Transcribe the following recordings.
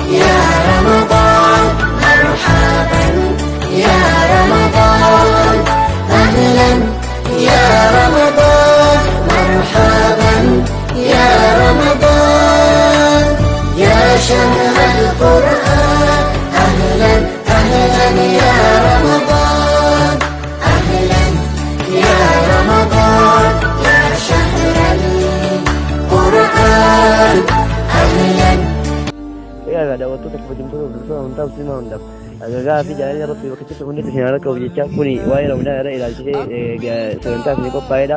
يا رمضان، مرحبا يا رمضان، أهلا يا رمضان، مرحبا يا رمضان، يا شهر القرآن، أهلا أهلا يا رمضان، أهلا يا رمضان، يا شهر القرآن، أهلا. Egaa daawwattoota, kabajamtoota, hordoftoota amantaa musliimaa hundaaf nagaa fi jaalala Rabbii bakka jirtu hundatti isin harka qabu jecha, kuni waa'ee Ramadaan irra ilaalchisee sagantaa isin qophaa'edha.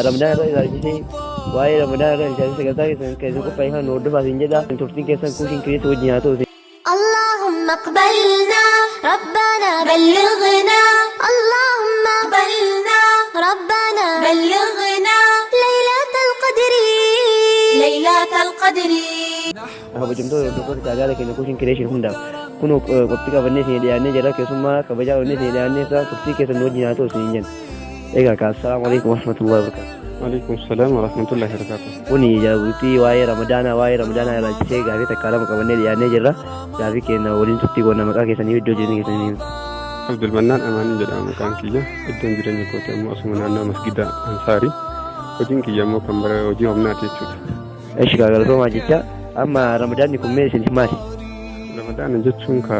Ramadaan irra ilaalchisee, waa'ee Ramadaan irra ilaalchisee sagantaa keessan kan isin qophaa'e kan nu hordofaa isin jedha. Turtiin keessan Kushiin Kireetti wajjin haa ta'u. اللهم اقبلنا ربنا بلغنا، اللهم اقبلنا ربنا بلغنا ليلة القدر، ليلة القدر. Kabajamtoota hordoftoota chaanaala keenya Kushiin Kireeshin hundaaf kun qophii qabannee isin dhiyaannee jira. Keessummaa kabajaa qabannee isin dhiyaannee isaa turtii keessan nu wajjin haa ta'u isin jenna. Egaa kaa, assalaamu alaikum warahmatullahi wabarakatuh. Waalaikum salaam warahmatullahi wabarakatuh. Kuni jabuutii waa'ee Ramadaanaa ilaalchisee gaafii takka lama qabannee dhiyaannee jirra. Gaafii keenya waliin turtii goona. Maqaa keessanii iddoo jireenya keessanii. Abdulmannaan Amaanii jedhama maqaan kiyya. Iddoon jireenya kootii ammoo asuma naannoo masgida Ansaarii. Hojiin kiyya ammoo kan bara hojii humnaati jechuudha. Eshi, galatoomaa jecha. Amma Ramadaanni kun mee isiniif maali? Ramadaana jechuun ka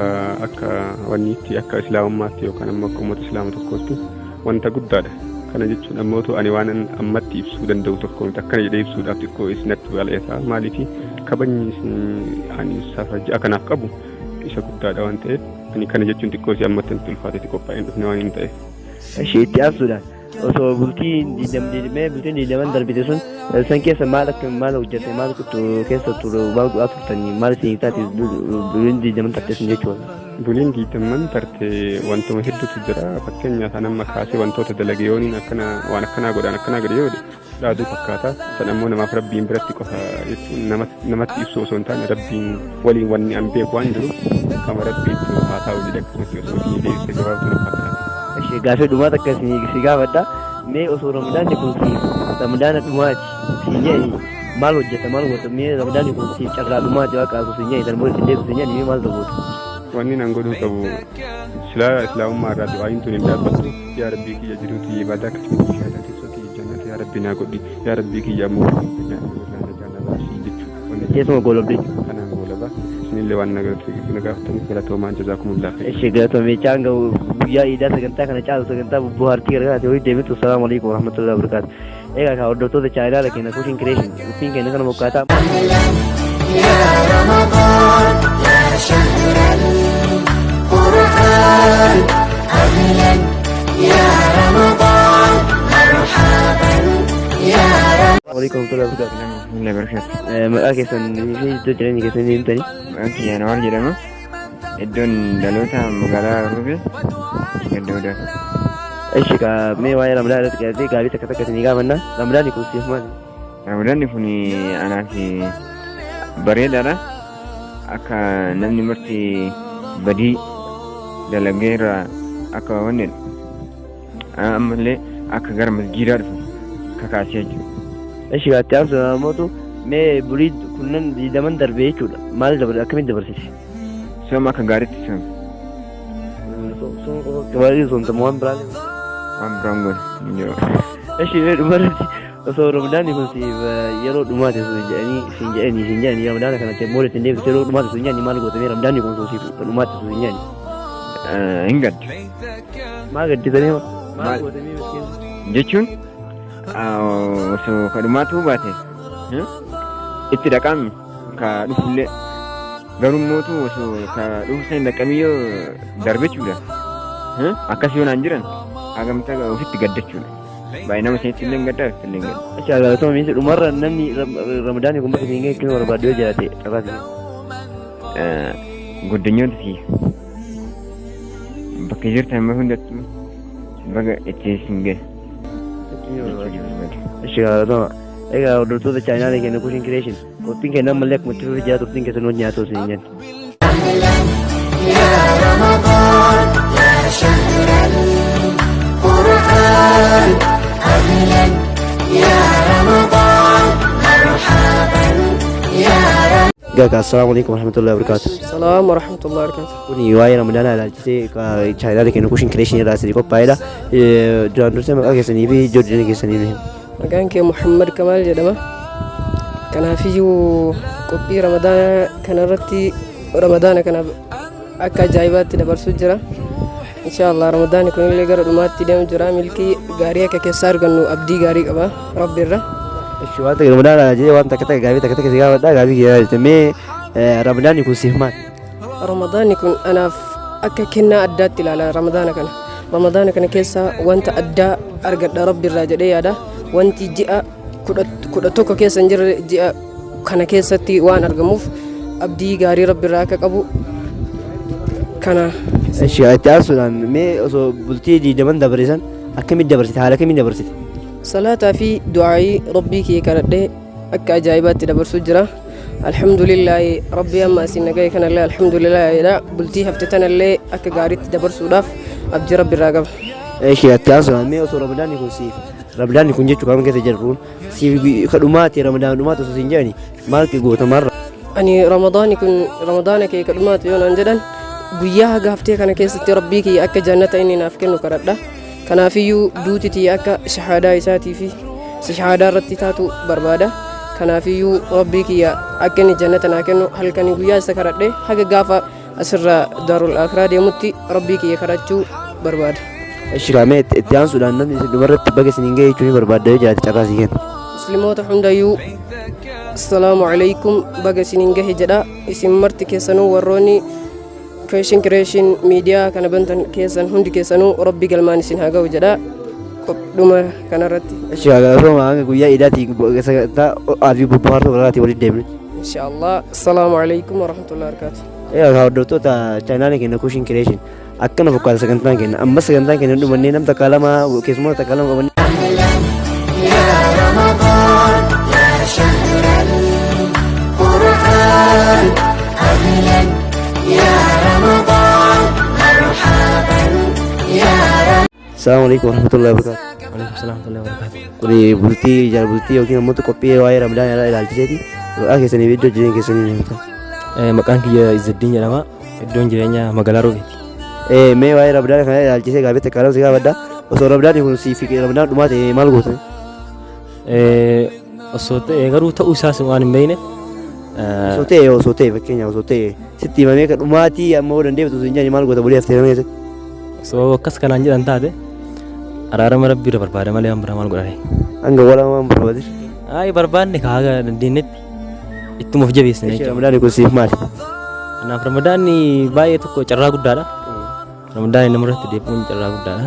akka wanniitti, akka islaamummaatti yookaan ammoo akka uummata islaama tokkootti wanta guddaadha. Kana jechuun ammoo ani waan ammatti ibsuu danda'u tokko miti, akkana jedhee ibsuudhaaf xiqqoo isinatti bal'eessa. Maaliif, kabajni isin ani safa ji'a kanaaf qabu isa guddaadha waan ta'eef, ani kana jechuun xiqqoo isii ammatti natti ulfaatetti qophaa'een dhufne waan hin ta'eef. Eshi, itti aansuudhaan osoo bultii 20, bultiin 20 darbite sun san keessa maal akka maal hojjette, maal keessa ture, maal godhaa turtanii, maal isin taate buliin 20 tarte sun jechuudha? Buliin 20 tarte wantuma hedduutu jira. Fakkeenyaaf, an amma kaasee wantoota dalage yooniin akkana waan akkanaa godhaan akkanaa godhe yoo dhaaduu fakkaata. San ammoo namaaf Rabbiin biratti qofa jechuun namatti ibsu osoo hin taane, Rabbiin waliin wanni an beeku waan jiru kama Rabbiitti haa ta'u jedhe, akkasumatti osoo isinii deebise gabaabtuu na fakkaata. Eshi, gaafii dhumaa takka si gaafadha. Mee osoo Ramadaanni kun siif Ramadaana dhumaati siin jedhani maal hojjeta, maal goota? Mee Ramadaanni kun siif carraa dhumaati waaqa osoo siin jedhani, san booda ittiin deebisu siin jedhani, mee maal goota? Wanni nan godhuu qabu, silaa islaamummaa irraa du'aayin tun hin dhaabbattu. Yaa Rabbii kiyya, jiruuti ibaadaa akkasumas shahaadaa teessoo kiyya jannata yaa Rabbii naa godhi, yaa Rabbii kiyya ammoo na baasii jechuudha. Keessuma goolabde jechuudha. Kanaan goolaba. Isinillee waan na gaafataniif galatoomaa, jazaakumullah khayr. Eshi, galatoomee. Hanga guyyaa iidaa sagantaa kana caalu, sagantaa bohaartii garagaraati walitti deebitu. Assalaamu alaikum warahmatullahi wabarakatuh. Egaa kaa hordoftoota chaanaala keenya Kushiin Kireeshin, qophiin keenya kana mokkaataa. أهلا يا رمضان، يا شهر القرآن، أهلا يا رمضان، مرحبا يا رمضان. Alaikum warahmatullahi wabarakatuh. Warahmatullahi wabarakatuh. Maqaa keessan fi iddoo jireenya keessanii himtanii. Maqaan kiyya Anwaar jedhama. Iddoon dhaloota magaalaa Rubee, ganda Odaa. Eshi kaa, mee waa'ee Ramadaan irratti qabatee gaafii takka takka isinii gaafanna. Ramadaanni kun siif maali? Ramadaanni kun anaaf bareedaadha. Akka namni marti badii dalagee irraa akka wanni ammallee akka gara masjiidaa dhufu kakaasee jechuudha. Eshi kaa, itti aansuudhaan ammoo mee bulii kunnan 20 darbe jechuudha. Maal dabar, akkamitti dabarsite? Sooma akka gaariitti sooma. Baay'ee soomtama, waan biraa? Waan biraan goone hin jiru. Eshi, mee dhumarratti osoo Ramadaanni kun siif yeroo dhumaati siin jedhanii, Ramadaana kanatti immoo ittiin deebisu yeroo dhumaati siin jedhanii, maal goote? Mee Ramadaanni kun osoo siif dhumaati siin jedhanii? Hin gaddu. Maal gaddisanii, maal goote mee miskiin? Jechuun osoo ka dhumaatuu baate itti dhaqaami ka dhufullee, garuu mootu osoo ka dhufu san dhaqamiyyoo darbechuudha. Akkas yoo naan jiran hagamta ofitti gaddachuudha. Baay'ee nama sanitti illee hin gaddaa, ofitti illee hin gadda. Eshi, galatoomaa. Miinsi dhumarra namni Ramadaanni kun bakka siin ga'e kennuu barbaadu yoo jiraate carraa. Goddanyoota kiyya bakka jirtan hundattuu baga itti isin ga'e jechuu barbaada. Eshi, galatoomaa. Egaa hordoftoota chaanaalii keenya Kushiin Kireeshin, qophiin keenya ammallee akkuma itti fufee jira. Turtiin keessan wajjin haa ta'u isin jenna. أهلا يا رمضان، يا شهر القرآن، أهلا يا رمضان، مرحبا يا رمضان. Egaa assalaamu alaikum warahmatullahi wabarakatuh. Salaam warahmatullahi wabarakatuh. Kuni waa'ee Ramadaanaa ilaalchisee chaayinaalee keenya Kushin Kireeshinii irraa isinii qophaa'edha. Duraan dursee maqaa keessanii fi iddoo jireenya keessanii nu hima. Maqaan kee Muhammad Kamaal jedhama. Kanaafiyyuu qophii Ramadaana kanarratti Ramadaana kana akka ajaa'ibaatti dabarsuu jira. Inshaallah Ramadaanni kunillee gara dhumaatti deemu jira. Milkii gaarii akka keessaa argannu abdii gaarii qaba Rabbi irra. Ishi waan ta'e Ramadaana jedhee waan takka takka gaafii takka takka si gaafadha gaafii kiyya jette mee Ramadaanni kun siif maali? Ramadaanni kun anaaf akka kennaa addaatti ilaala Ramadaana kana. Ramadaana kana keessa wanta addaa argadha Rabbi irraa jedhee yaada. Wanti ji'a 11 keessa hin jirre ji'a kana keessatti waan argamuuf abdii gaarii Rabbi irraa akka qabu kana. Ishi itti aansuudhaan mee osoo bultii 20 dabarsan akkamitti dabarsite, haala kamiin dabarsite? Salaataa fi du'aayii Rabbii kiyya kadhadhee akka ajaa'ibaatti dabarsuu jira. Alhamdulillaahi Rabbii amma asiin nagaye kanallee alhamdulillaahi jedha. Bultii hafte tanallee akka gaariitti dabarsuudhaaf abdii Rabbi irraa qaba. Ishi itti aansuudhaan mee osoo Ramadaanni kun siif Ramadaanni kun jechuu qaama keessa jirru siif kadhumaati Ramadaan dhumaati osoo siin jedhani maal goota maal? Ani Ramadaanni kun Ramadaana kee kadhumaati yoo naan jedhan guyyaa haga haftee kana keessatti Rabbii kiyya akka jannata inni naaf kennu kadhadha. Kanaafiyyuu duuti tiyya akka shahaadaa isaatii fi shahaadaa irratti taatu barbaada. Kanaafiyyuu Rabbii kiyya akka inni jannata naa kennu halkanii guyyaa isa kadhadhe haga gaafa asirraa daarul akhiraa deemutti Rabbii kiyya kadhachuu barbaada. Ishi kaamee itti aansuudhaan namni isin dhumarratti baga isiniin ga'e jechuun barbaadda yoo jiraate carraa sii kenna. Musliimoota hundayyuu assalaamu alaikum baga isiniin gahe jedha. Isin marti keessanuu warroonni Creation Creation miidiyaa kana bantan keessan hundi keessanuu Rabbi galmaan isin haa ga'u jedha. Dhuma kanarratti. Ishi galatoomaa hanga guyyaa iidaatii sagantaa ho'aa fi bobbohaartuu garaatii walitti deemnutti. Inshaallah. Assalaamu alaikum warahmatullahi wabarakatuh. Egaa hordoftoota chaayinaalee keenya Kushin Creation akkana fakkaata sagantaan keenya. Ammas sagantaan keenya hin dhumannee nam takka lama keessumoota takka lama qabannee. أهلا يا رمضان يا شهر القرآن، أهلا يا رمضان، مرحبا يا رمضان. Assalamu alaikum warahmatullahi wabarakatuh. Waalaikum salam warahmatullahi wabarakatuh. Kuni bultii ijaara bultii yookiin ammoo qophii waa'ee Ramadaan ilaalchiseeti. Maqaa keessanii fi iddoo jireenya keessanii ni himtan. Maqaan kiyya Izzuddin jedhama. Iddoon jireenyaa magaalaa Roobeeti. Mee waa'ee Ramadaan kana ilaalchisee gaafii takka lama si gaafadha. Osoo Ramadaan kun siif Ramadaan dhumaa ta'e maal gootan? Osoo ta'e garuu ta'uu isaas waan hin beekne. Osoo ta'e fakkeenyaaf osoo ta'e sitti himamee kan dhumaatii amma yoo dandeeftu osoo hin jedhani maal goota bulii haftee kana keessatti? Osoo akkas kanaan jedhan taate araarama Rabbii irra barbaada malee waan biraa maal godhare. Hanga walaa waan barbaade. Ay barbaanne kaa haga dandeenyetti ittuma of jabeessine Jechuudha. jechuudha. Ramadaanni kun siif maali? Kanaaf Ramadaanni baay'ee tokko carraa guddaadha. Ramadaanni namarratti deebi'uun carraa guddaadha.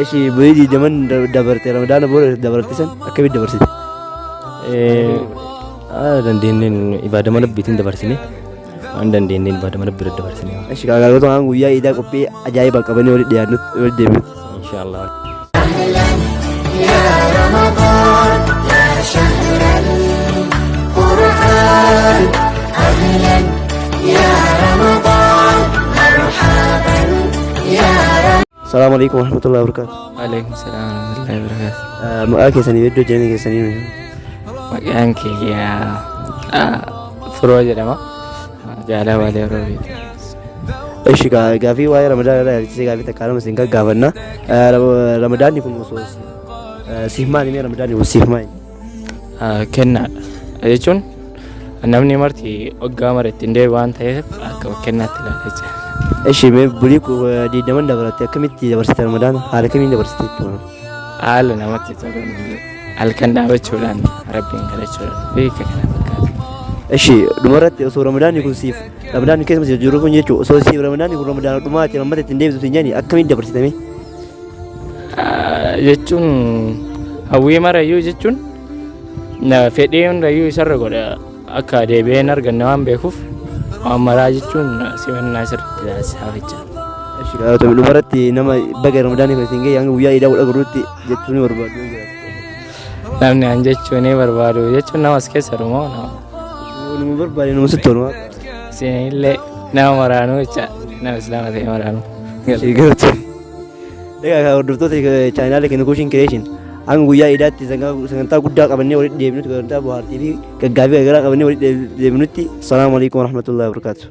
Ishi bulii 20 dabarte Ramadaana booda dabarte san akkamitti dabarsite? Haala dandeenyeen ibaadama Rabbiitiin dabarsine, waan dandeenyeen ibaadama Rabbii irra dabarsine. Ishi gaagaloota waan guyyaa iidaa qophii ajaa'ibaa qabanii walitti dhiyaannutti walitti deebinutti. Inshaallah. أهلا يا رمضان يا شهر القرآن، أهلا يا رمضان، مرحبا يا رمضان. Salaamu alaikum warahmatullahi wabarakatuh. Waalaikum salam warahmatullahi wabarakatuh. Maqaa keessanii fi iddoo jireenya keessanii nu himi. Maqaan kiyya Firoo jedhama. Magaalaa Baalee Roobeeti. Ishi gaafii waa'ee Ramadaana irraa ilaalchisee gaafii takka lama isin gaggaafanna. Ramadaanni kun osoo siif maali mee Ramadaanni kun siif maali? Kennaadha. Jechuun namni marti waggaa mara ittiin deebi'u waan ta'eef akka kennaatti ilaala jechuudha. Ishi mee bulii 20 dabalatte akkamitti dabarsite Ramadaana, haala kamiin dabarsite jechuudha? Haala namatti toluun halkan dhaabachuudhaan, Rabbiin kadhachuudhaan fi akka kana fakkaatu. Ishi dhumarratti osoo Ramadaanni kun siif Ramadaanni keessuma jiru kun jechuudha, osoo siif Ramadaanni kun Ramadaana dhumaati ammata ittiin deebitu siin jedhani akkamiin dabarsitame? Jechuun hawwii marayyuu jechuun fedhii hundayyuu isarra godha, akka deebi'ee hin arganne waan beekuuf waan maraa jechuun simannaa sirriitti taasisaa jecha. Ishi galatoomi, dhumarratti nama baga Ramadaanni kun isin ga'e hanga guyyaa iidaa wal agarruutti jechuun ni barbaadu yoo jiraate. Namni an jechuun ni barbaadu jechuun nama as keessa dhumoo nama. Nama barbaade nama sitti tolu. Isinillee nama maraanuu jecha, nama islaama ta'e maraanuu. Ishi galatoomi. Egaa hordoftoota chaanaalee keenya Kushin Creation Hanga guyyaa iidaatti sagantaa guddaa qabannee walitti deebinutti, sagantaa bohaartii fi gaggaafii garaagaraa qabannee walitti deebinutti, Assalaamu alaikum warahmatullahi wabarakatuh.